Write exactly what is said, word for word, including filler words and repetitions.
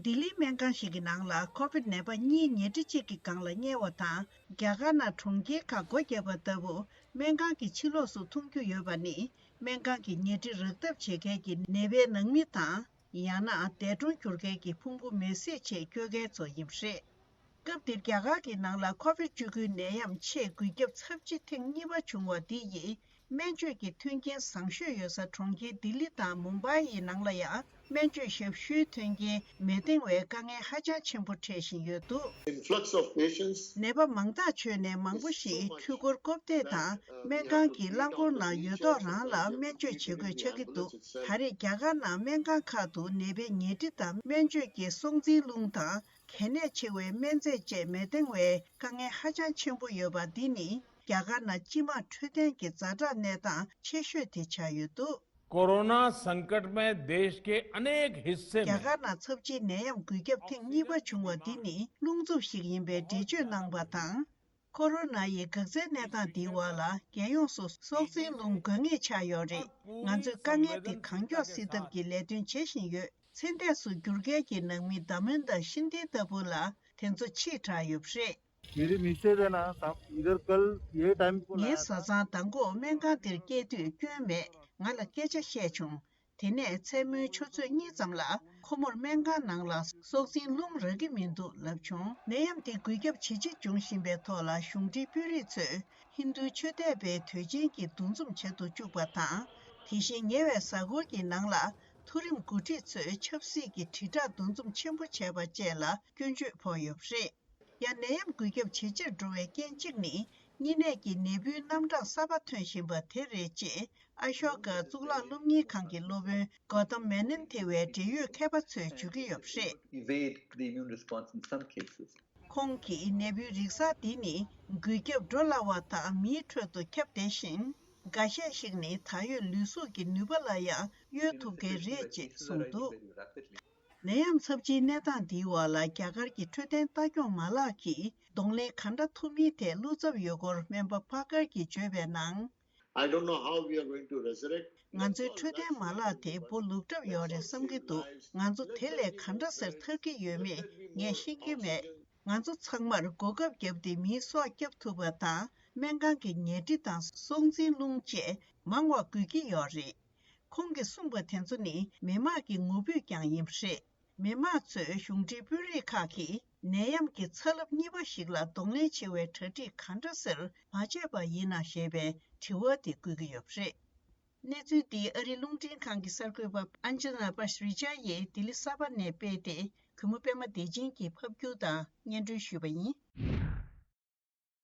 ལྡི་ལིའི་སྨན་ཁང་ཞིག་གི་ནང་ལ་ཁོ་བིད་ནད་པ་གཉིས་ཉལ་ཁྲི་གཅིག་གི་སྒང་ལ་དམྱལ་བ་དང་། རྒྱ་གར་ནང་གྲོང་ཁྱེར་ཁག་སྒོ་བརྒྱབ་པ་ལྟ་བུ་སྨན་ཁང་གི་ཕྱི་ལོགས་སུ་མཐོང་རྒྱུ་ཡོད་པ་ནི། སྨན་ཁང་གི་ཉལ་ཁྲི་རག་ཐབས་བྱེད་མཁན་གྱི་ནད་པའི་ནང་མི་དང་། ཡང་ན་འདས་གྲོངས་གྱུར་མཁན་གྱི་ཕུང་པོ་མེ་བསྲེགས་ཆེད་སྐྱོད་མཁན་ཚོ་ཡིན་པ་རེད། སྐབས་འདིར་རྒྱ་གར་གྱི་ནང་ལ་ཁོ་བིད་བཅུ་དགུའི་ནད་ཡམས་ཆེས་འགོས་ཁྱབ་ཚབས་ཆེ་ཐེངས་གཉིས་པ་བྱུང་བ་འདི་ཡིས། སྨན་བཅོས་ཀྱི་མཐུན་རྐྱེན་བཟང་ཤོས་ཡོད་ས་གྲོང་ཁྱེར་ལྡི་ལི་དང་མུམ་བྷའི་ཡི་ནང་ལ་ཡང་སྨན་བཅོས་ཞབས་ཞུའི་མཐུན་རྐྱེན་མི་འདང་བའི་དཀའ་ངལ་ཧ་ཅང་ཆེན་པོ་འཕྲད་བཞིན་ཡོད་འདུག Influx of patients. ནད་པ་མང་ཐག་ཆོད་ནས་མང་པོ་ཞིག་འཕྲུལ་འཁོར་བཀོལ་འདེད་དང་སྨན་ཁང་གི་རླངས་འཁོར་ནང་ཡོད་ཐོག་རང་ལ་སྨན་བཅོས་བྱེད་དགོས་ཆགས་ཀྱི་འདུག་ད་རེས་རྒྱ་གར་ནང་སྨན་ཁང་ཁག་ཏུ་ནད་པའི་ཉལ་ཁྲི་དང་སྨན་བཅོས་ཀྱི་སྲོག་འཛིན་རླུང་དང་། གལ་གནད་ཆེ་བའི་སྨན་རྫས་བཅས་མི་འདང་བའི་དཀའ་ངལ་ཧ་ཅང་ཆེན་པོ་ཡོད་པ་འདི་ནི་རྒྱ་གར་ནང་སྤྱི་དམངས་འཕྲོད་བསྟེན་གྱི་ཛ་དྲག་གནས་སྟངས་ཆེ་ཤོས་དེ་ཆགས་ཡོད་འདུག Corona संकट में देश के अनेक हिस्से རྒྱ་में གར་ནང་ཚབས་ཆེའི་ནད་ཡམས་འགོས་ཁྱབ་ཐེངས་གཉིས་པ་བྱུང་བ་འདི་ནི་རླུང་འཚུབ་ཞིག་ཡིན་པའི་འགྲེལ་བརྗོད་གནང་བ་དང་། ཁོ་རོ་ན་ཡི་འགག་རྩའི་གནས་སྟངས་འདིའི་འོག་ལ་རྒྱལ་ཡོངས་སུ་སྲོག་འཛིན་རླུང་འགོས་ངེས་ཆགས་ཡོད་རེད། ང་ཚོས་དཀའ་ངལ་འདི་གང་མགྱོགས་སེལ་ཐབས་ཀྱི་ལས་དོན་བྱེད་བཞིན་ཡོད། ཚེ་འདས་སུ་འགྱུར་མཁན་གྱི་ནང་མི་ད་མོན་དང་ཤིན་ཏི་ལྟ་བུ་ལ་དེ་ཚོ་ཕྱིས་དྲགས་ཡོད་པ་རེད། मेरी मिसेज है ना, साहब, इधर कल ये टाइम को ངའི་लाया था। བཟའ་ཚང་མདང་དགོང་སྨན་ཁང་འདིར་སྐྱེལ་དུས་སྐྱོན་མེད། ང་ལ་སྐད་ཆ་བཤད་བྱུང་། དེ་ནས་མཚན་མོའི་ཆུ་ཚོད་གཉིས་ཙམ་ལ་ཁོ་མོར་སྨན་ཁང་ནང་ལ་སྲོག་འཛིན་རླུང་རག་གི་མི་འདུག་ལབ་བྱུང་། ནད་ཡམས་འདི་འགོས་ཁྱབ་ཇེ་ཆེ་འབྱུང་བཞིན་པའི་ཐོག་ལ་གཞུང་འབྲེལ་དཔོན་རིགས་ཚོས་ཧིན་རྡུའི་ཆོས་དད་པའི་དུས་ཆེན་གྱི་འདུ་འཛོམས་བྱེད་དུ་བཅུག་པ་དང་། དེ་བཞིན་ཉེ་བའི་གཟའ་འཁོར་གྱི་ནང་ལ་མཐོ་རིམ་འགོ་ཁྲིད་ཚོས་ཆབ་སྲིད་ཀྱི་དྲིལ་བསྒྲགས་འདུ་འཛོམས་ཆེན་པོ་བྱས་པ་བཅས་ལ་སྐྱོན་བརྗོད་ཕོག་ཡོད་པ་རེད། ཡང་ནད་ཡམས་འགོས་ཁྱབ་ཇེ་ཆེར་འགྲོ་བའི་རྐྱེན་གཅིག་ནི། གཉན་ནད་ཀྱི་ནད་འབུའི་རྣམ་གྲངས་གསར་པ་ཐོན་བཞིན་པ་དེ་རེད་ཅེས་ཨ་ཤོ་ཀ་གཙུག་ལག་སློབ་གཉེར་ཁང་གི་སློབ་དཔོན་གོ་ཏམ་མེ་ནན་ཐེ་བའི་འབྲེལ་ཡོད་མཁས་པ་ཚོས་བརྗོད་ཀྱི་ཡོད་པ་རེད། Evade the immune response in some cases. ཁོང་གིས་ནད་འབུའི་རིགས་གསར་འདི་ནི་འགོས་ཁྱབ་འགྲོ་སླ་བ་དང་མིའི་ཁྲོད་དུ་ཁྱབ་བདེ་ཞིང་། འགའ་ཤས་ཤིག་ནི་ད་ཡོད་ལུས་གཟུགས་ཀྱི་ནུས་པ་ལ་ཡང་གཡོལ་ཐུབ་མཁན་རེད་ཅེས་གསུངས་འདུག་ནད་ཡམས་ཚབས་ཆེའི་གནས་སྟངས་འདིའི་འོག་ལ་རྒྱ་གར་གྱི་འཕྲོད་བསྟེན་ལྟ་སྐྱོང་མ་ལག་གིས་གདོང་ལེན་ག་འདྲ་ཐུབ་མིན་ཐད་བློ་འཚབ་ཡོད་སྐོར་སྨན་པ་ཕ་ཀར་གྱིས་བརྗོད་པའི་ནང་། I don't know how we are going to resurrect. ང་ཚོའི་འཕྲོད་བསྟེན་མ་ལག་དེ་འབོ་ལུག་གྲབས་ཡོད་རེད་བསམ་གྱི་འདུག་ང་ཚོ་དེ་ལས་ག་འདྲ་སེར་ཐར་གྱི་ཡོད་མེད་ངས་ཤེས་ཀྱི་མེད། ང་ཚོ་ཚང་མར་གོ་སྐབས་བརྒྱབ་སྟེ་མིའི་སྲོག་སྐྱབས་ཐུབ་པ་དང་སྨན་ཁང་གི་ཉལ་ཁྲི་དང་སྲོག་འཛིན་རླུང་བཅས་མང་བ་དགོས་ཀྱི་ཡོད་རེད། ཁོང་གིས་གསུངས་པ་དེ་ཚོ་ནི་མི་དམངས་ཀྱི་ངོ་འབོད་ཀྱང་ཡིན་པ་རེད། མི་དམངས་ཚོས་གཞུང་འབྲེལ་དཔོན་རིགས་ཁག་གིས་ནད་ཡམས་ཀྱི་ཚ་རླབས་གཉིས་པ་ཞིག་ལ་གདོང་ལེན་བྱེད་པའི་གྲ་སྒྲིག་ག་འདྲ་སེར་མ་བྱས་པ་ཡིན་ནམ་ཞེས་པའི་དྲི་བ་དེ་བཀོད་ཀྱི་ཡོད་པ་རེད། གནས་ཚུལ་འདི་ཨ་རིའི་རླུང་འཕྲིན་ཁང་གི་གསར་འགོད་པ་ཨན་ཇི་ན་པ་ཤྲི་ཇཱ་ཡིས་ལྡི་ལི་གསར་པ་ནས་སྤེལ་ཏེ་གུས་མོ་པད་མ་བདེ་ཆེན་གྱིས་ཕབ་སྒྱུར་དང་སྙན་སྒྲོན་ཞུས་པ་ཡིན།